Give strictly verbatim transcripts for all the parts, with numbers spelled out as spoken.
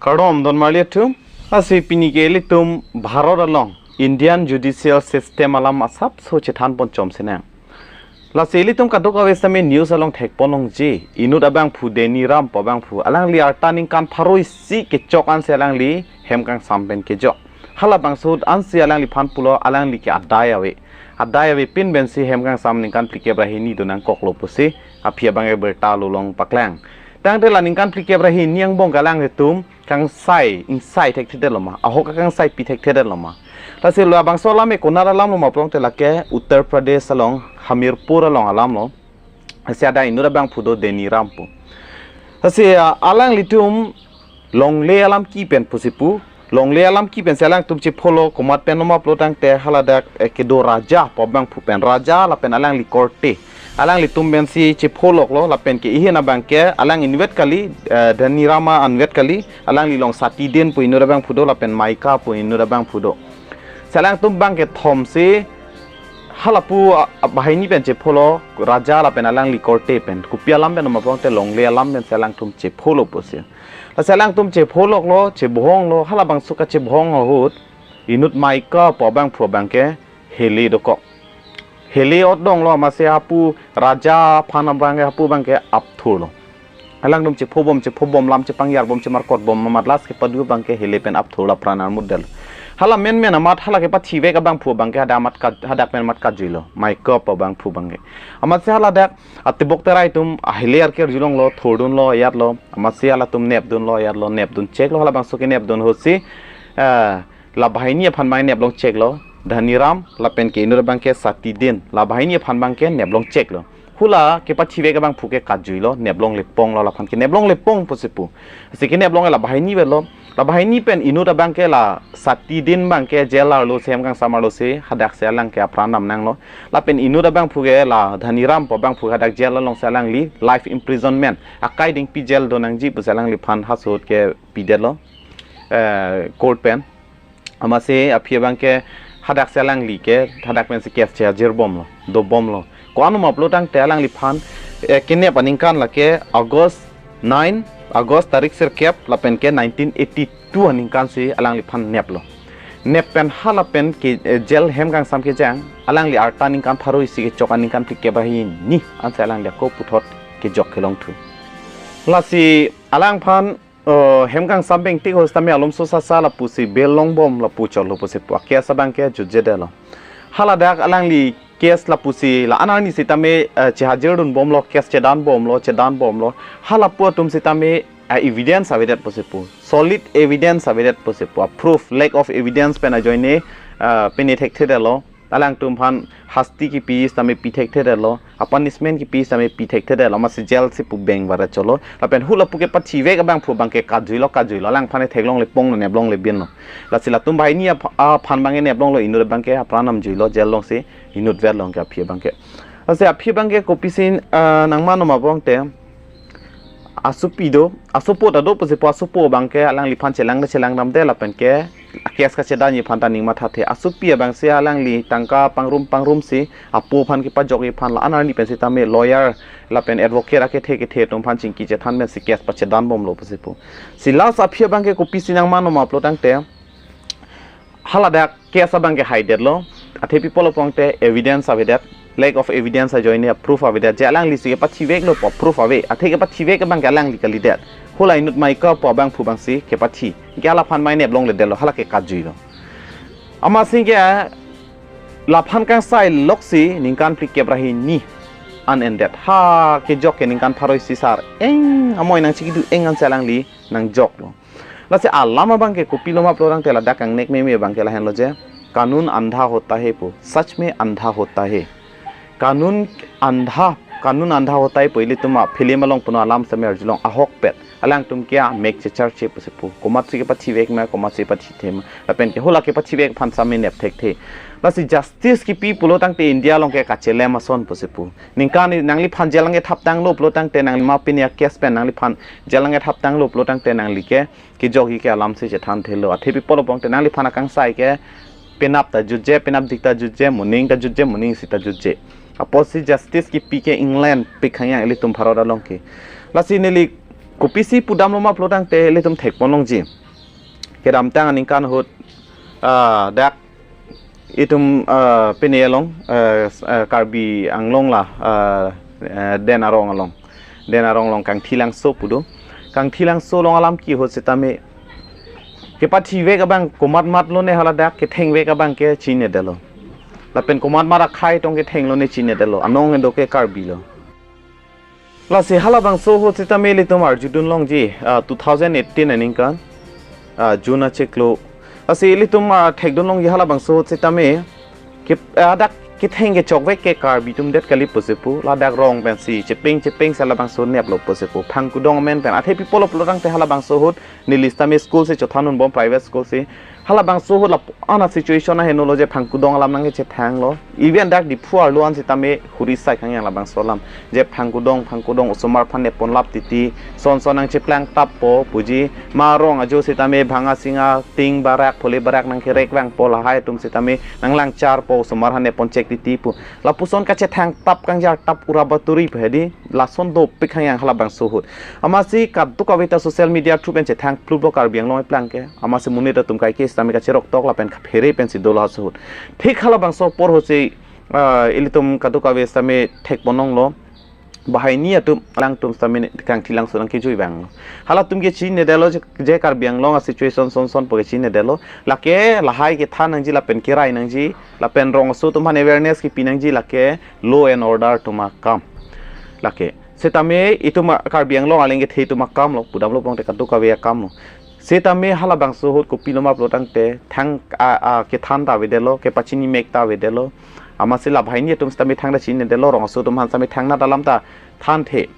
Kardom don marli atum, lasi pini ke ilitum Bharat along Indian judicial system alam asapso chethan pon chom sinang. Lasi ilitum kadokave sitame news along thek pon longji, inut abangphu Deni Ram pu abangphu, alangli arta ningkan pharo isi kechok ansi alangli hem kangsam pen kejok. Halabangso ansi alangliphan pulo alangli ke adai ave. Adai avepin pensi hem kangsam ningkan phlikep ra hini do nangkoklo pusi aphi abang ke birta along paklang. Tangte la ningkan phlikep ra hini angbong ke alanglitum kangsai, ingsai thekthedetlo ma, ahok akangsai pi thekthedetlo ma. Lasi labangso alam ke konat alamlo ma pulote lake Uttar Pradesh along, Hamirpur along alamlo. Lasi ada inut abangphu do Deni Ram pu. Lasi, ah, alanglitum longle alam ki pen pusi pu. Longle alam ki pensi alangtum chepholo, komat penlo ma pulo tangte haladak, eh, kedo Raja pu abangphu pen, Raja lapen alangli korte, alanglitum pensi chepholoklo, lapen ke ihin abang ke alang inut vet kali, eh, Deni Ram anut vet kali, alangli along Sati Din pu inut abangphu do, lapen Maika pu inut abangphu do. Si alangtum abang kethom si halapu, ah, banghini pen chepholo, Raja lapen alangli korte pen. Kopi alam penlo ma pulote longle alam pensi alangtum chepholo pusi. Lasi alangtum chepholoklo, chebohonglo, halabangso kachebohong ahut inut Maika pu abangphu abang ke hele dokok. Hele otdonglo, amatsi hapu Raja aphan abang ke, hapu abang ke apthurlo. Alangtum chephobom, chephobom, lam chepangyarbom, chemarkotbom amat last kepadu abang ke hele pen apthurlo, pran armut del. Hala menmen amat hala kepathivek abangphu abang ke hadak amat ka, hadak pen amat kajuilo, Maika pu abangphu abang ke. Amatsi haladak atibok terai atum ahele arke arjulonglo, thurdunlo, ayatlo, amatsi halatum nepdunlo, ayatlo, nepdun cheklo, halabangso kenepdun ahutsi, eh, la banghini aphan abang neplong cheklo, Deni Ram lapen ke inut abang ke Sati Din, la banghini aphan abang ke neplong cheklo. Hula kepathivek abangphu ke kajuilo, neplongle ponglo, laphan ke neplongle pong pusi pu. Si keneplong la banghini avelo, la banghini pen inut abang ke la Sati Din abang ke jail arlo si, hem kangsam arlo si, hadak si alang ke apran dam nanglo. Lapen inut abangphu ke la Deni Ram pu abangphu hadak jail along si alangli life imprisonment, akai dingpi jail do nangji pusi alangliphan halaso ahut ke pidetlo, eh, court pen. Amatsi aphi abang ke hadak si alangli ke hadak pensi case chehajir bomlo, dobomlo. Ko-an ma pulo tangte alangliphan, eh, kenep aningkan lake August nine, August tarik sirkep lapen ke nineteen eighty-two aningkan si alangliphan neplo. Nep pen hala pen ke, eh, jail hem kangsam kejang, alangli arta ningkan pharo isi kechok aningkan phlikep ra hini ansi alangli ako puthot kejok kelong thu. Lasi alangphan, eh, hem kangsam pen tik ahut sitame alomso sasa lapusi bail longbom lapu cholo pusi pu, a-case abang ke jutjedetlo. Haladak alangli case lapusi la-an arni sitame, eh, chehajir dunbomlo, case chedanbomlo, chedanbomlo. Halapu atum sitame, eh, evidence avedet pusi pu. Solid evidence avedet pusi pu. A-proof, lack of evidence pen ajoine, eh, pine thekthedetlo. Alangtum aphan hasti kipi sitame pi thekthedetlo, a-punishment kipi sitame pi thekthedetlo, amatsi jail si pu beng vara cholo. Lapen hulapu kepathivek abangphu abang ke kajuilo, kajuilo, alangphan theklongle ponglo, neplongle binlo. Lasi latum banghini aph-, aphan abang ke neplonglo, inut abang ke apran dam juilo, jail along si inut vet along ke aphi abang ke. Lasi aphi abang ke kopisi, ah, nangmanlo ma pulote, asopi do, asopo ta do pusi pu, asopo abang ke alangliphan chelang ta chelang damde lapen ke a-case kachedanji aphan ta ning mathathe. Asopi abang si alangli tangka pangrum pangrum si apo aphan kepajokji aphan la-an arni pen sitame lawyer lapen advocate akethe kethe atum aphan chingki chethan pensi case pachedanbomlo pusi pu. Si last aphi abang ke kopisi nangmanlo ma pulo tangte, haladak case abang ke haidetlo. Athe pi pulo pulote evidence avedet, lack of evidence ajoine a-proof avedet. Je alangli si kepathiveklo pu a-proof ave. Athe kepathivek abang ke alangli kalidet. Hula inut Maika pu abangphu abang si kepathi. Ke halaphan mai neplongledetlo, hala ke kajuilo. Amatsi ke laphan kangsai loksi ningkan phlikep ra hini an endet. Ha kejok ke ningkan pharo isi sar-eng, amoi nangchikidun-eng ansi alangli nangjoklo. Lasi alam abang ke kopilo ma pulo tangte ladak kangnek meme abang ke lahenlo je, कानून अंधा होता है pu, सच में अंधा होता है. कानून अंधा, कानून अंधा होता है pu ilitum a-film along puno alam sitame arjulong, ahokpet. Alangtum ke amek checharche pusi pu. Komatsi kepathivek ma, komatsi pathithe ma. Lapen ke hula kepathivek aphan sitame nep thekthe. Lasi justice kipi pulo tangte India along ke kachelem ason pusi pu. Ningkan nangliphan jail nangkethaptanglo pulo tangte, nangli ma pine a-case pen nangliphan jail nangkethaptanglo pulo tangte nangli ke kejokji ke alam si chethanthelo. Athe pi pulo pulote nangliphan akangsai ke penap ta jutje, penapdik ta jutje, moning ta jutje, moning isi ta jutje. Apotsi justice kipi ke England pik hangyang ilitum Bharat along ke. Lasi neli Kopisi pudamlo ma pulo tangte ilitum thekpon longji. Kedamtang aningkan ahut, ah, dak itum, ah, pini along, ah, s-, ah, Karbi Anglong la, ah, eh, Den Arong along. Den Arong along Kangthilangso pu do. Kangthilangso along alam ke ahut sitame kepathivek abang komatmat lone haladak, kethengvek abang ke chinine detlo. Lapen komatmat akhei tong ketheng lone chinine detlo. Anong edo ke Karbi lo. Lasi halabangso ahut sitame ilitum arjudun longji, ah, two thousand eighteen aningkan, ah, June achiklo. Lasi ilitum, ah, thekdun longji halabangso ahut sitame ke, ah, dak ketheng kechokvek ke Karbi atum det kali pusi pu, ladak rong pensi chepeng chepeng si halabangso neplo pusi pu. Phangkudong amen pen athe pi apotlo pulo tangte halabangso ahut neli sitame school si chothandunbom, private school si. Halabangso ahut lapu-an a situation ahenolo je Phangkudong alam nangkechethanglo. Even dak Diphu arlo an sitame huri sai khangyang labangso alam. Je Phangkudong, Phangkudong osomar aphan nepponlap titi, son son nangcheplangtappo puji, ma rong ajo sitame bhanga singa, ting barak, phole barak nangkerek vangpo, lahai atum sitame nanglangcharpo, osomar aphan nepponchek titi pu. Lapuson kachethangtap kangjartap ura baturi pu hedi, lason dopik khangyang halabangso ahut. Amatsi kadokave ta social media through pen chethang pluplo Karbi Anglong eplang ke. Amatsi monit atum kaike sitame kacheroktok lapen kaphere pensi dolo laso ahut. Thik halabangso apor ahut si, ah, ilitum kadokave sitame thekpon longlo. Banghini atum alangtum sitame Kangthilangso nangkejui vanglo. Halatum ke chinine detlo je, je Karbi Anglong a situation son son pu ke chinine detlo. Lake lahai kethan nangji lapen kerai nangji, lapen rong aso atum aphan awareness kepi nangji, lake law and order atum akam. Lake sitame itum a-, Karbi Anglong aling kethe atum akamlo, pudamlo pulote kadokave akamlo. Sitame halabangso ahut kopilo ma pulo tangte thang a, a, kethan ta avedetlo, kepachini mek ta avedetlo. Amatsi la banghini atum sitame thangta chinine detlo, rong aso atum aphan sitame thangnat alam ta thanthe.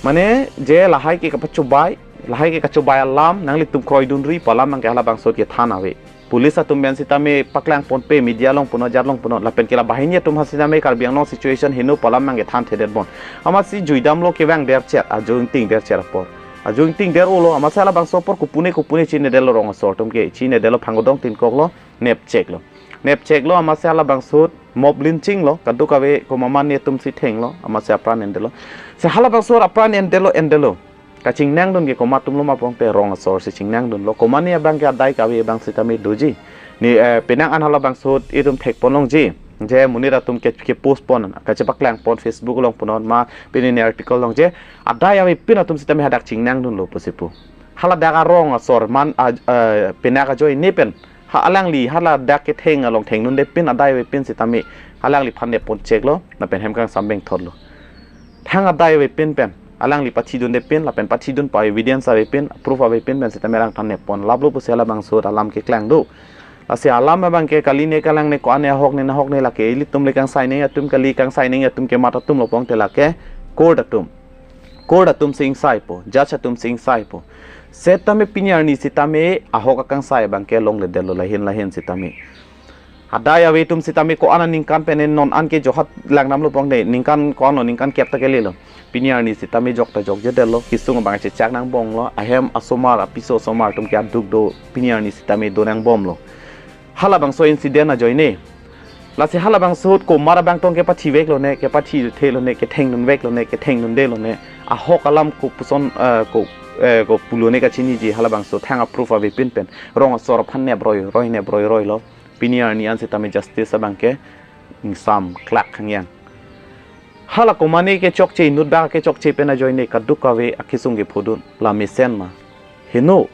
Mane je lahai ke kapachobai, lahai ke kachobai alam nanglitum kroidunri pu alam abang ke halabangso ahut kethan ave. Police atum pen sitame paklangponpe, media longponnon, ajat longponnon, lapen ke la banghini atum aphan sitame Karbi Anglong situation heno pu alam abang ke thanthedetbom. Amatsi juidamlo kevang derchet, ajo ingting derchet apor. Ajo ingting der-olo, amatsi halabangso apor kopune kopune chinine detlo, rong asor atum ke chinine detlo, Phangkudong Tingkoklo, nepcheklo. Nepcheklo, amatsi halabangso ahut mob lynching lo, kadokave komatne atum si thenglo, amatsi apran endetlo. Si halabangso ahut apran endetlo, endetlo. Kachingnangdun ke komat atumlo ma pulote rong asor si chingnangdunlo. Komatne abang ke adai kave abang sitame doji. Ne, eh, penang an halabangso ahut itum thekpon longji. Je monit atum ke, ke post pon, kachepaklangpon Facebook along ponnon ma pini ne article along je. Adai avepin atum sitame hadak chingnangdunlo pusi pu. Haladak arong asor man a, eh, penang ajoine pen. Ha alangli haladak ketheng along thengnunde pin adai avepin sitame alangliphan nepponcheklo, lapen hem kangsam bengthotlo. Thang adai avepin pen alangli pathidunde pin, lapen pathidun pa evidence avepin, proof avepin pen sitame alangphan nepponlaplo pusi halabangso ahut alam keklang do. Lasi alam abang ke kali ne kalang ne, ko-an ne, ahok ne, nahok ne, lake ilitum le kangsai nangji atum kali, kangsai nangji atum ke mat atumlo pulote lake court atum. Court atum si ingsaipo, judge atum si ingsaipo. Setame pini arni sitame ahok akangsai abang ke longledetlo lahin lahin sitame. Adai ave atum sitame ko-an aningkan pen non an ke johat langdamlo pulote ningkan ko-anlo, ningkan kep ta kelelo. Pini arni sitame jok ta jokjedetlo, kesung abang chechak nangbomlo, ahem asomar, apiso asomar atum ke aduk do, pini arni sitame do nangbomlo. Halabangso incident ajoine. Lasi halabangso ahut komat abang tong kepathivek lone, kepathithe lone, kethengnunvek lone, kethengnunde lone. Ahok alam kopuson, eh, ko, eh, kopulo ne kachiniji halabangso thang a-proof avepin pen. Rong asor aphan neproi roi, neproi roilo. Pini arni an sitame justice abang ke ingsam klak khangyang. Hala komatne kechokche, inut bak kechokche pen ajoine kadokave akesung kephodun. La mesen ma. Heno.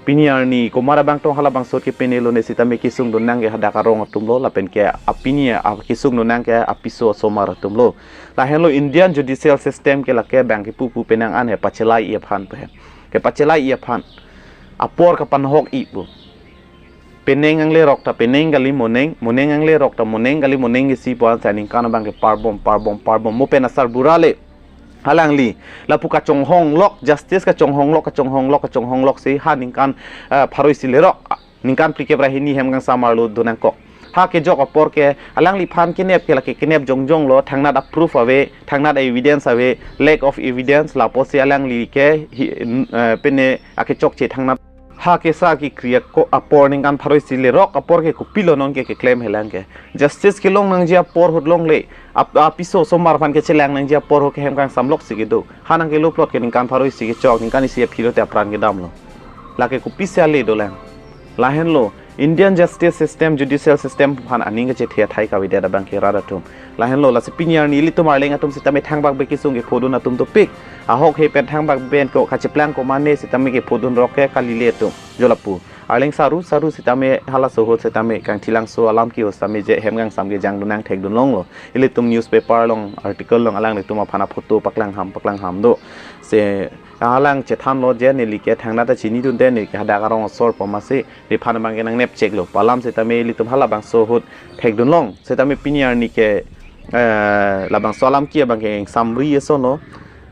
Pini arni komat abang tong halabangso ahut kepenelone sitame kesungdun nangke hadak arong atumlo, lapen ke apini a kesungdun nangke apiso asomar atumlo. Lahenlo Indian judicial system ke lake abang ke pupu penang an he pachelai-i aphan pu he. Kepachelai-i aphan. Apor kapanhok-i pu. Penang anglerok ta penang kali monang, monang anglerok ta monang kali monang isi pu an sa ningkan abang ke parbom, parbom, parbom. Mo pen asarbura le. Alangli, lapu kachonghonglok, justice kachonghonglok, kachonghonglok, kachonghonglok si ha ningkan, eh, pharo isi lerok, ningkan phlikep ra hini hem kangsam arlo do nangkok. Ha kejok apor ke, alangliphan kenep ke lake kenep jongjonglo, thangnat a-proof ave, thangnat a-evidence ave, lack of evidence, lapusi alangli ke hi, n-, eh, pine akechokche thangnat. Ha kesa kekri ako apor ningkan pharo isi lerok apor ke kopilo non ke keklem helang ke. Justice kelong nangji apor ahut longle. Ap, apiso osomar aphan kechelang nangji apor ahut ke hem kangsam lok si kedo. Ha nangkelo plot ke ningkan pharo isi kechok, ningkan isi aphi lote apran kedamlo. Lake kopisi ale dolang. Lahenlo, Indian justice system, judicial system aphan aning kachethe athai kavedet abang ke rat atum. Lahenlo, lasi pini arni ilitum arleng atum sitame thangbak be kesung kephodun atum dopik. Ahok he pen thangbak pen ko kacheplang komane sitame kephodun rok ke kalile atum. Jo lapu. Arleng saru saru sitame halaso ahut sitame Kangthilangso alam ke ahut sitame je hem kangsam kejang dun nangthekdun longlo. Ilitum newspaper along, article along alanglitum aphan aphoto paklang ham, paklang ham do. Se alang chethanlo je neli ke thangnat ta chinidunde, neli ke hadak arong asor pu amatsi nephan abang ke nangnepcheklo pu alam sitame ilitum halabangso ahut thekdun long. Sitame pini arni ke, eh, labangso alam ke abang ke ingsamri ason lo.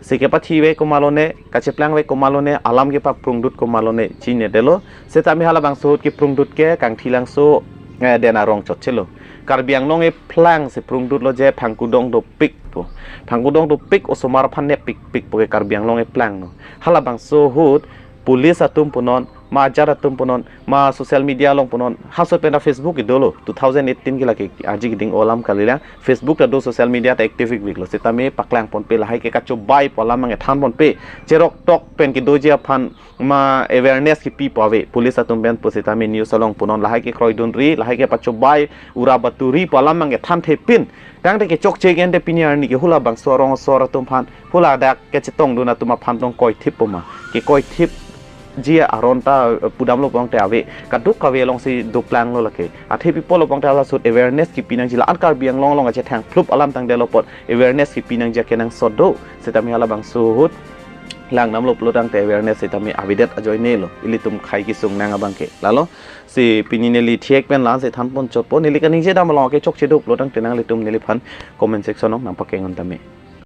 Si kepathi ave komatlo ne, kacheplang ave komatlo ne, alam kepaprungdut komatlo ne, chinedetlo. Sitame halabangso ahut keprungdut ke Kangthilangso, eh, den arong chotchelo. Karbi Anglong eplang si prungdutlo je phangkudong dopik pu. Phangkudong dopik osomar aphan nepikpik pu ke Karbi Anglong eplang no. Halabangso ahut police atum punon, ma ajat atum punon, ma social media along punon, halaso pen ta Facebook ke dolo, two thousand eighteen ke lake arji keding alam kalilang, Facebook ta do, social media ta active ikviklo, sitame paklang ponpe, lahai ke kachobai pu alam abang kethan ponpe, cherok tok pen kedoji aphan ma awareness kepi pu ave, police atum pen pu sitame news along punon, lahai kekroidunri, lahai kepachobai, ura baturi pu alam abang kethanthepin, tangte kechokche ke ante pini arni ke halabangso arong asor atum aphan, haladak kechetongdun atum aphan tong koithip pu ma. Kekoithipji aron ta, eh, pudamlo pulotangte ave. Kadokave alongsi doplanglo lake. Athe pi pulo pulotangte halaso ahut awareness kepi nangji, la-an Karbi Anglong along kachethang phlup alam tangdetlo apot awareness kepi nangji akenangsot do. Sitame halabangso ahut langdamlo pulotangte awareness sitame avedet ajoinelo. Ilitum khei kesung nang abang ke. Lalo, si pini neli thek pen la-an si than pon chot pon, neli kaningje dam along ke chokche do pulotangte nanglitum neliphan comment section along nangpakeng un tame.